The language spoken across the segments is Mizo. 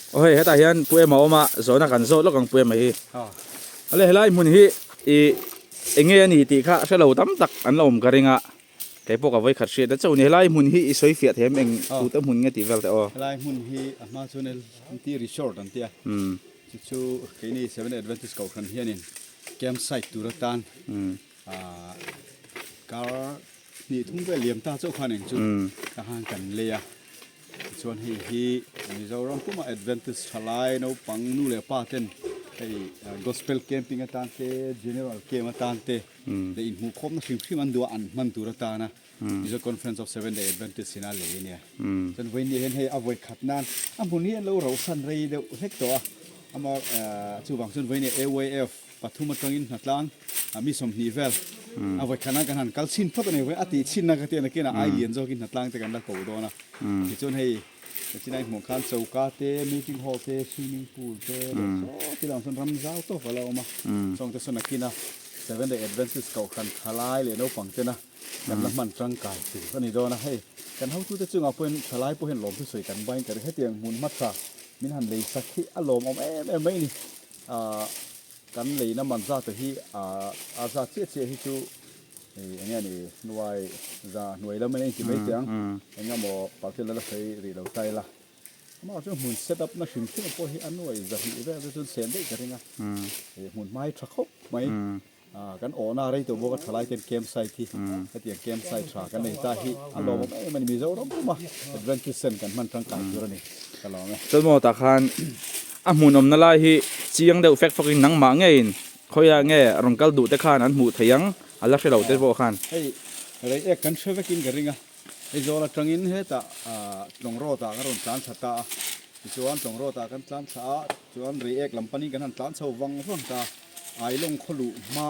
Aw hei hetah hian Pu Ema awm a, zawhna kan zawt lawk ang Pu Ema hi. Awle helai hmun hi ih eng nge a ni tih kha hre lo tam tak an la awm ka ring a, kei pawh ka vawi khat hriat na chauh a ni. Helai hmun hi i sawi fiah thei em eng tute hmun nge tih vel teh aw. Helai hmun hi a hma chuan LNT Resort an ti a, chu chu keini Seventh Adventist Kohhran hianin camp site tur atan kar hnih thum vel liam ta chauh khan eng chu ka han kan lei a. Tichuan hei hi Mizoram puma Adventist thalai naupang nu leh pa ten hei Gospel camping atan te General camp atan te leh inhmuhkhawmna hrim hrim an duh a an hman tur atana Mizo Conference of Seventh Day Adventist ina lei a nia. Chuan vawiin ni hian hei a vawi khat nan a hmun hi an lo rauhsan rei deuh hlek tawh a, ama chuvang chuan vawiin ni AYF pathum atangin hnatlang mi 20 vel a vawi khat nan kan han kal chhin phawt a ni. A tih chhinna ka tih a nakinah ai lian zawkin hnatlang te kan la ko dawn a. Tichuan hei chinai hmuh khan choka te, meeting hall te, swimming pool te leh saw ti lang chuan ram zau tawk a la awm a. Chawng te sawn nakina Seventh Day Adventist kohhran thalai leh naupang tena kan la hman tangkai tur a ni dawn a. Hei kan hotute chungah pawhin thalai pawh hian lawmthu sawi kan bain ka ring. Hetiang hmun hmasa min han lei sak hi a lawmawm em em mai a ni. Ahh kan leina man zat hi a zat chiah chiah hi chu eng nge ni hnuai za hnuai lam a inti mai teh ang eng emaw party la la sawi rih lo ta ila amah chuan hmun set up na hrim hrim pawh hi a nuai zahnih vel te chuan sen daih ka ring a hmun hmai tha khawp mai. Kan awhna rei tawh bawk a thalai ten camp site hi hetiang camp site tha kan nei ta hi a lawmawm em a ni Mizoram puma Adventist sen kan hman tangkai tur a ni ka lawm e. Chuan tah khan a hmunawmna lai hi chiang deuh fek fawkin nangmah ngeiin khawiah nge rawn kal duh te khan an hmuh thei ang a la hre lo te pawh khan. Hei rei ek kan hre vekin ka ring a. Aizawl atangin hetah Tlawng Road ah kan rawn tlan thla ta a, tichuan Tlawng Road ah kan tlan thla a, chuan Reiek lam panin kan han tlan chho vang vang ta, Ailawng khaw luh hma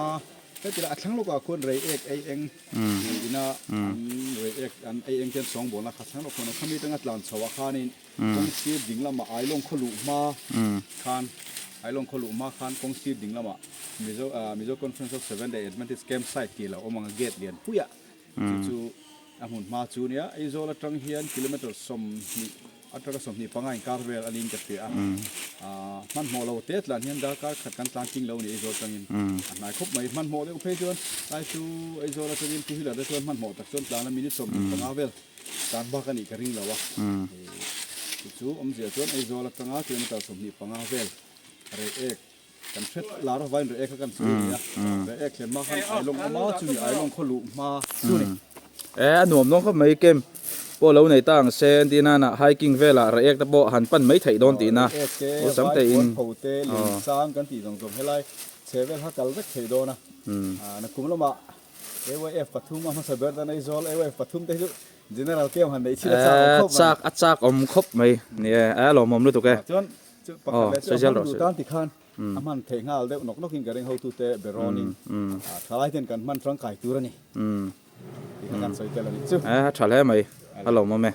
heti lai a thlang lawkah khuan Reiek ei eng ina an Reiek an ei eng te an sawngbawlna kha thlang lawk khuan a khami atanga tlan chho ah khanin kawng sir ding lamah Ailawng khaw luh hma khan Ailawng khaw luh hma khan kawng sir ding lamah Mizo Mizo Conference of Seventh Day Adventist Camp Site tih lo awm ang a gate lian puiah Chu chu a hmun hma chu nia, Aizawl atang hian kilometre 20 atanga 25 inkar vel a niin ka hria a. Hmanhmawh lo te tlan hian darkar khat kan tlan tling lo a ni Aizawl atangin a hnai khawp mai. Hmanhmawh deuh phei chuan tlai chu Aizawl atangin two wheeler te chuan hmanhmawh tak chuan tlan a minute 25 vel tlan bak a nih ka ring lo a. Chu chu awmzia chuan Aizawl atanga kilometre 25 vel rei ek Kan hret lar avain reh kha kan sawi a ni a, reh thlen hma khan Ailawng awm a, chumi Ailawng khaw luh hma chu ni. E, a nuam dawn khawp mai camp pawh lo nei ta ang se, entir nana hiking velah reh te pawh han pan mai theih dawn tihna Reh te, vai puan pho te, Liansang kan tih zawng zawng helai chhe vel kha kal vek theih dawn a, nakum lamah AYF pathum a hmasa ber tan Aizawl AYF pathum te hi chu General camp han neih chhin a chak awm khawp mai. Chak a chak awm khawp mai, ni e, a lawmawm lutuk e. Chuan Chu pakhat leh chu a hman duh tan tikhan a hman theih nghal deuh nawk nawkin ka ring hotute be rawnin thalai ten kan hman tangkai tur a ni tih kha kan sawi tel a nih chu. A tha hle mai, a lawmawm e.